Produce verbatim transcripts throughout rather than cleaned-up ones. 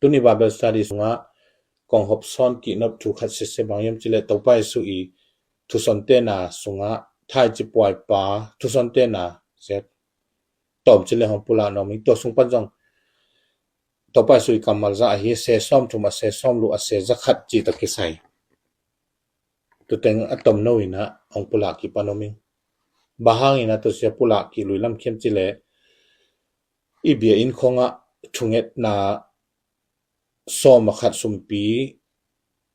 Tuni Bible study sungah kong hopsawn kihnop thu khat sese bang hiam cileh Topa Jesu i thusontena sungah thaici puaipa thusontena se tawm cileh hong pulak nuam ing. Tua sung pan zong Topa Jesu i kammal za ahi a se sawmthum, a se sawmlu, a se zakhat ci tawh kisai tuteng a tomno inah hong pulak kipan om ing. Bang hang inah tua sia pulak kih lui lam khiam cileh i bia inn khongah thungetna sawm a khat sumpi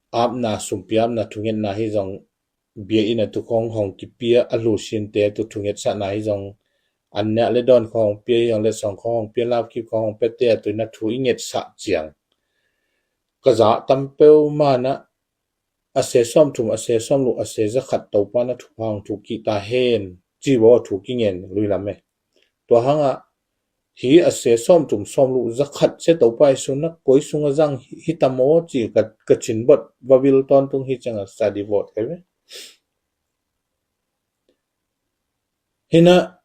apna, sumpi apna thungetna hi zong bia inn a tu khong hong kipia a hlusinte tu thungetsahna hi zong an niah le dawn khong hong pia hi zong le song khong hong pia lapkip khong hong pia te a tuina thu i ngetsah ciang ka za tam peuhmah na a se sawmthum, a se sawmlu, a se zakhat Topa na thupha hong thu kihta hen ci baw thu kingen lui lam e. Tua hangah hi a se sawmthum sawmlu zakhat se Topa Jesu na koi sunga zang hi tam aw ci ka, ka cin bot va vil tawntung hi cianga study vawt he ve. Hina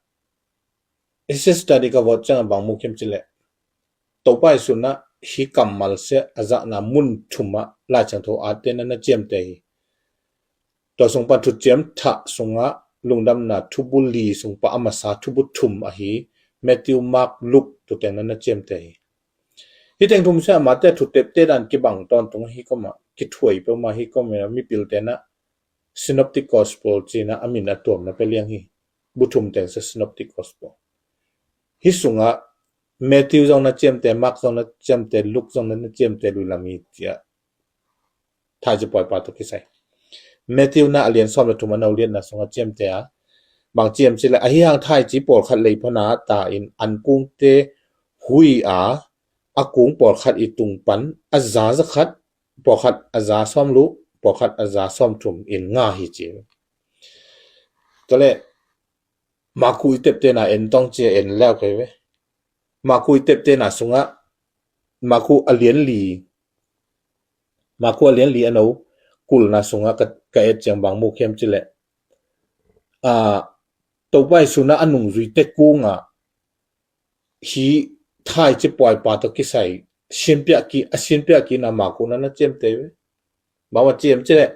hi se study ka vawt cianga bang mu khiam cileh Topa Jesu na hi kammal se a zahna mun thumah Lai Siangtho atte na na ciamte hi. Tua sung pan thuciam thah sungah lungdamna thubu li sung pan a masa thubu thum ahi Matthew, Mark, Luke tuteng na na ciamte hi. Hi teng thum se amate thutepte dan kibang tawntung hi koma kithuai peuhmah hi koma mipilte na Synoptic Gospel cina a min a tuamna pe liang hi. Bu thum teng se Synoptic Gospel. Hi sungah Matthew zong na ciamte, Mark zong na ciamte, Luke zong na ciamte lui lam hi cia. Thaici puaipa tawh kisai Matthew na a lian sawm le thum a no liatna sungah ciamte a bang ciam cileh ahi hang thaici pawlkhat leiphana ta in an kungte hui a a kung pawlkhat i tung pan a za zakhat, pawlkhat a za sawmlu, pawlkhat a za sawmthum in nga hi ci. Tua le Maku i teptena en tong cia en leu kei ve. Maku i teptena sungah Maku a lian li Maku a lian li a no kulna sungah ka, ka et ciang bang mu khiam cileh a Topa Jesu na a nungzuite kungah hi thaici puaipa tawh kisai sinpiah ki a sinpiah kina Maku na na ciamte ve. Bang va ciam cileh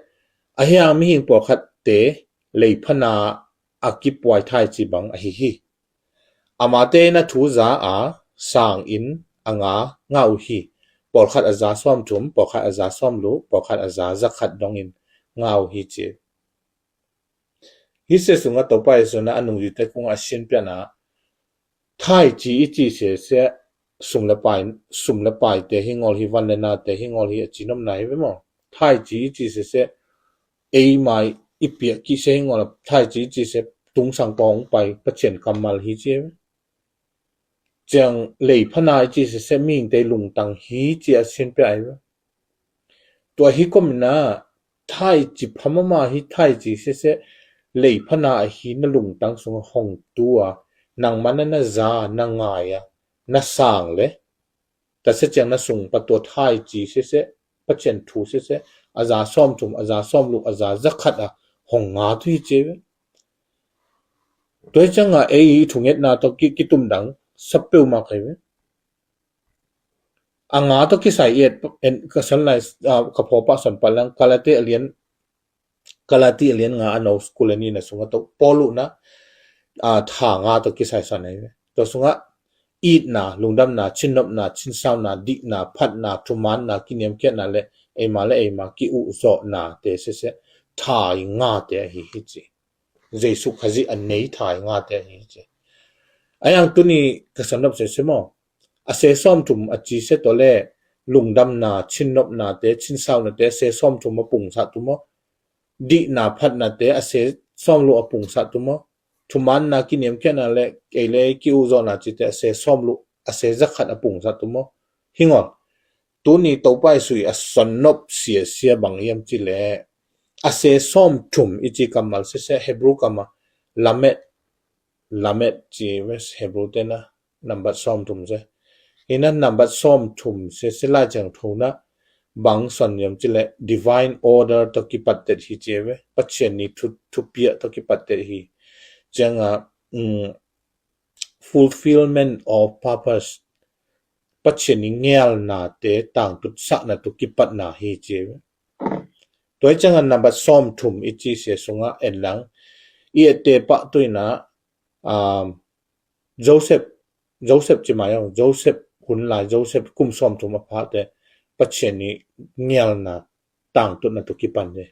ahi hang mihing pawlkhatte leiphana a kipuai thaici bang ahi hi. Amate na thu za a sang in a nga nga uh hi. Pawlkhat a za sawmthum, pawlkhat a za sawmlu, pawlkhat a za zakhat dongin nga uh hi ci. Hi se sungah Topa Jesu na a nungzuite kungah a sinpiahna thaici i ci sese sum le pai, sum le paite hi ngol hi, van le nate hi ngol hi a ci nopna hi ve maw? Thaici i ci sese eima i piah kih se hi ngol a thaici i ci se tungsang pawng pai Pathian kammal hi ci ve. Ciang leiphana i ci sese mihingte lungtang hi ci a sinpiah hi ve. Tua hi komina thaici phamama hi thaici sese leiphana ahi na lungtang sunga hong tua nangmana na za na ngai a na sang le tase ciang na sung pa tua thaici sese Pathian thu sese a za sawmthum, a za sawmlu, a za zakhat a hong nga tu hi ci ve. Tua hi cianga ei i thungetna tawh ki, kitum dang sap peuhmah kai ve. A nga tawh kisai i et en ka san lai a ka phawpa san palang Galati a lian Galati a lian nga a no kul le nina sunga tawh Paul uhna a tha nga tawh kisai san ahi ve. Tua sunga itna, lungdamna, cinnopna, cinsauna, dihna, phatna, thumaanna, kiniamkhiatna le eima le eima ki-uhzawhna te sese thai ngate ahi hi ci. Jesu Khazih a nei thai ngate ahi hi ci. A yang tuni ka sannop sese maw? A se sawmthum a ci se tawh le lungdamna, cinnopna te, cinsauna te a se sawmthum a pungsa tu maw? Dihna phatna te a se sawmlu a pungsa tu maw? Thumaanna kiniamkhiatna le ei le ei ki-uhzawhna cite a se sawmlu a se zakhat a pungsa tu maw? Hi ngol. Tuni Topa Jesu i a sannop siasia bang hiam cileh a se sawmthum i ci kammal sese Hebrew kama lamet, lamet ci ve Hebrew tena nambat sawmthum se. Hina nambat sawmthum sese Lai Siangtho na bang san hiam cileh divine order tawh kipattet hi ci ve. Pathian ni thu, thupiah tawh kipattet hi. Cianga um, fulfillment of purpose. Pathian i ngelnate tangtut sahna tu kipatna hi ci. Tua hi ciangah nambat sawmthum i ci sia sungah en lang, i ette pah tuinah, um, Joseph, Joseph ci mai aw, Joseph hun lai, Joseph kum sawmthum a phate Pathian i ngelna tangtutna tu kipan hi.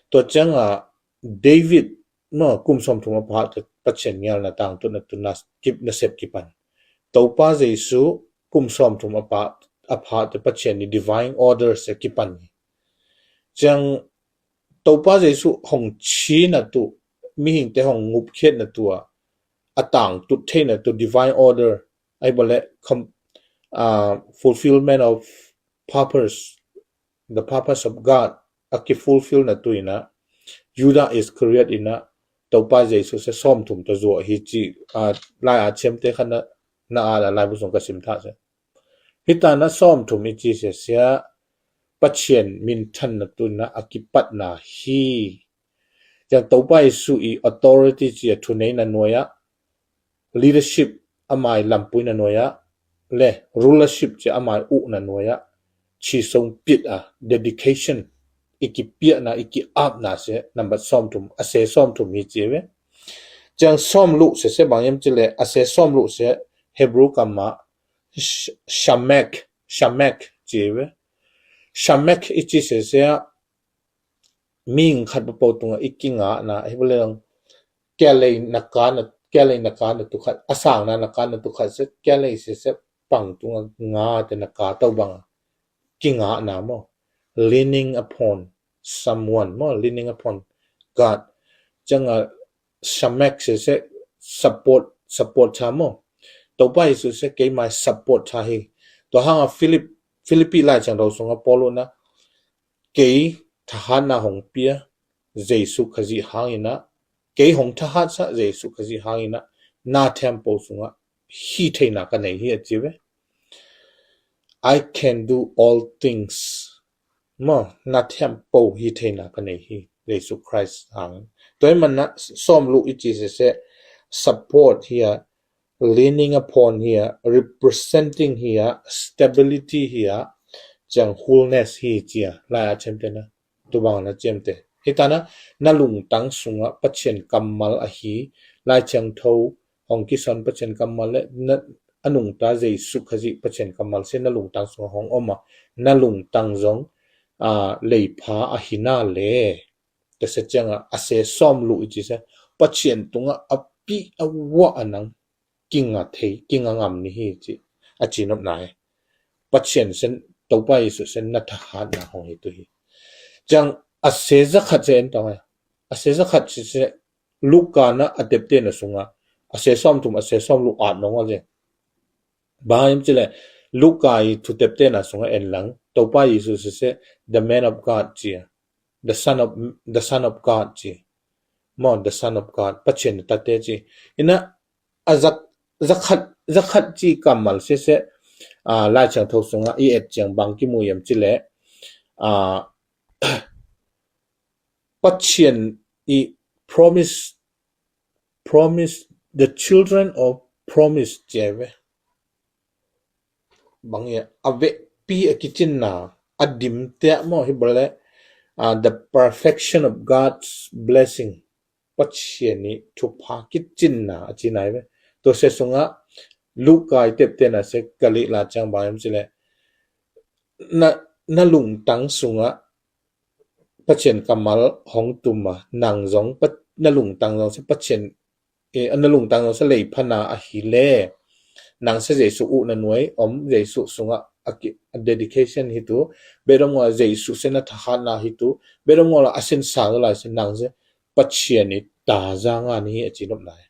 Tua ciangah David, no, kum sawmthum a phate Pathian ngelna tangtutna tu na, kip, nasep kipan. Topa Jesu kum sawmthum a pha, a phate Pathian i divine order se kipan hi. Ciang Topa Jesu hong china tu, mihingte hong ngupkhiatna tu a, a tangtut theina tu divine order, ai bole, com, uh, fulfillment of purpose, the purpose of God, a kifulfillna tu inah, Judah Iscariot inah, Topa Jesu se sawmthum ta zuah hi ci, uh, lai a chiamte khan na, na a la lai busung ka sim thah se. Hi tana sawmthum i ci sia sia, Pathian minthanna tuna a kipatna hi. Ciang Topa Jesu i authority ci a thuneina nuai ah, leadership amai lampuina nuai ah, le rulership ci amai uhna nuai ah, chisong pit a dedication, i kipiahna, i kiapna se nambat sawmthum, a se sawmthum hi ci ve. Ciang sawmluh se se bang yam ci le, a se sawmluh se Hebrew kam ah, sh-, shamek, shamek ci ve. Shamek i ci se se a, mihing khat papo tungah i kingahna, hi bole lang, kialei na kana, kialei na kana tu khat, a sangna na kana tu khat se, kialei se se pang tungah nga te na ka tau bang a kingahna maw. Leaning upon someone maw, leaning upon God. Ciangah shamek se se support, support tha maw. Topa Jesu se keimai support tha hi. Tua hangah Philip, Philippi lai ciang tho sungah Paul una, kei thahatna hong pia Jesu Khazih hangina, kei hong thahatsa Jesu Khazih hangina, na thempo sungah hi theina ka nei hi a ci ve. I can do all things. Maw, na thempo hi theina ka nei hi, Jesu Christ hang. Tua hi manna sawmluh i ci se se, support hi a, leaning upon hi a, representing hi a, stability hi a, ciang wholeness hi ci a, lai a ciamte na. Tubang na ciamte. Hi tana, na lungtang sungah Pathian kammal ahi, lai ciang tho, hong kison Pathian kammal le, na, a nungta Jesu Khazih Pathian kammal se na lungtang sungah hong om a, na lungtang zong, a, leipha ahi na le. Tua se ciangah, a se sawmluh i ci se, Pathian tungah a pi a wah a nang kinga thei, kinga ngam ni hi ci, a ci nopna hi. Pathian sen, Topa Jesu sen na thahatna hong hi tu hi. Ciang a se zakhat se en tong hi. A se zakhat se se, Luka na a teptena sungah, a se sawmthum, a se sawmluh at nong a zeng. Bang yam ci le, Luka i thu teptena sungah en lang, Topa Jesu se se, the man of God ci a. The son of, the son of God ci. Maw, the son of God, Pathian tate ci. Ina a zak, zakhat, zakhat ci kammal se se, a, lai ciang tho sungah i et ciang bang kimu yam ci le, a, Pathian i promise, promise, the children of promise ci ve. Bang ia, a vekpi a kicinna, a dimte maw hi bole, uh, the perfection of God's blessing. Pathian i thupha kicinna a ci nai ve. Tua se sungah Luka i teptena se Galila ciang bang yam ci le, na, na lungtang sungah Pathian kammal hong tum a, nang zong, na lungtang zong se Pathian, e, na lungtang zong se leiphana ahi le, nang se Jesu uh na nuai om, Jesu sungah a dedication hi tu, bedom ngol Jesu se na thahatna hi tu, bedom ngol a sin sa lai se nang se Pathian i taza nga ni hi a ci nop lai.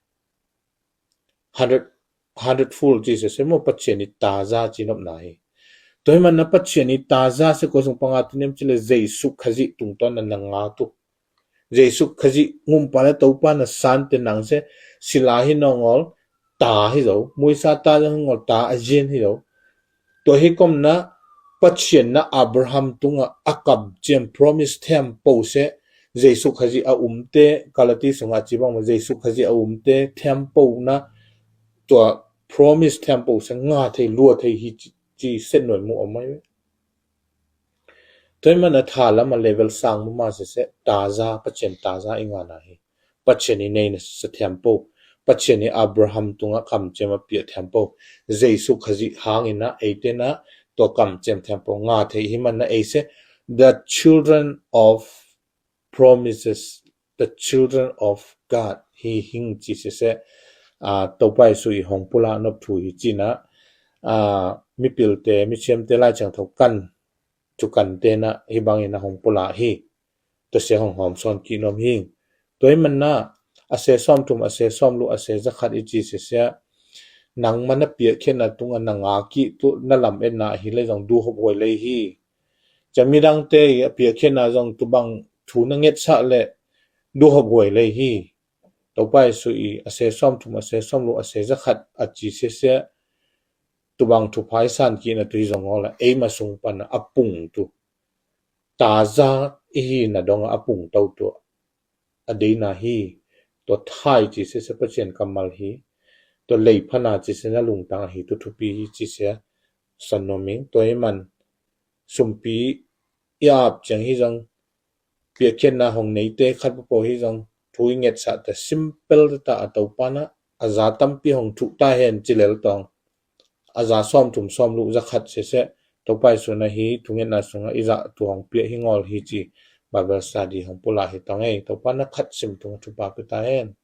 Hundred, hundred full ci se se maw Pathian i taza ci nopna hi. Tua hi manna Pathian i taza se ko sung panga tu niam ci le Jesu Khazih tungtawn na na nga tu. Jesu Khazih ngumpa le Topa na sante nang se sila hi nongol ta hi zo. Muisa ta hi ngol ta a zin hi zo. Tua hi komna Pathian na Abraham tungah a kamciam promise thempo se Jesu Khazih a umte Galati sungah ci bang ma Jesu Khazih a umte thempo na tua promise temple se nga thei lua thei hi ci, ci se nuai mu om mai ve. Tua ahih manin a tha lam a level sang mama sese taza, Pathian taza i ngana hi. Pathian i neina sa temple, Pathian i Abraham tunga kamciam a piah temple, Jesu Khazih hangin a eite na tua kamciam temple nga thei hi manin a ei se the children of promises, the children of God hi hing ci sese. Topa Jesu i hong pulak nop thu hi cina, mipilte, mithiamte, Lai Thiangtho kan, thu kan tena hi bangin a hong pulak hi. Tua sia hong hawm sawn kik nuam hing. Tua ahih manin a se sawmthum, a se sawmlu, a se zakhat i ci sese, nangma na piakkhiatna tunga na ngak kik tu na lametna ahi lei zong duhop huai lei hi. Cia midangte i a piakkhiatna zong tubang thu na ngetsah le duhop huai lei hi. Topa Jesu i a se sawmthum, a se sawmlu, a se zakhat a ci sese, tubang thupha i san kikna tu hi zong awla eima sung pana a pung tu, taza i hina donga a pung to tu a deina hi. Tua thai ci sese Pathian kammal hi. Tua leiphana ci sese na lungtang ahi tu thupi hi ci sia san nuam ing. Tua ahih manin sumpi i ap ciang hi zong, piakkhiatna hong neite khat papo hi zong, thu i ngetsah ta simple ta a Topa na a za tampi hong thuh ta hen ci lel tawng, a za sawmthum, sawmlu, zakhat sese Topa Jesu na hi thungetna sunga i zah thu hong piah hi ngawl hi ci Bible study hong pulak hi tawng ei. Topa na khat sim tunga thupha pia ta hen.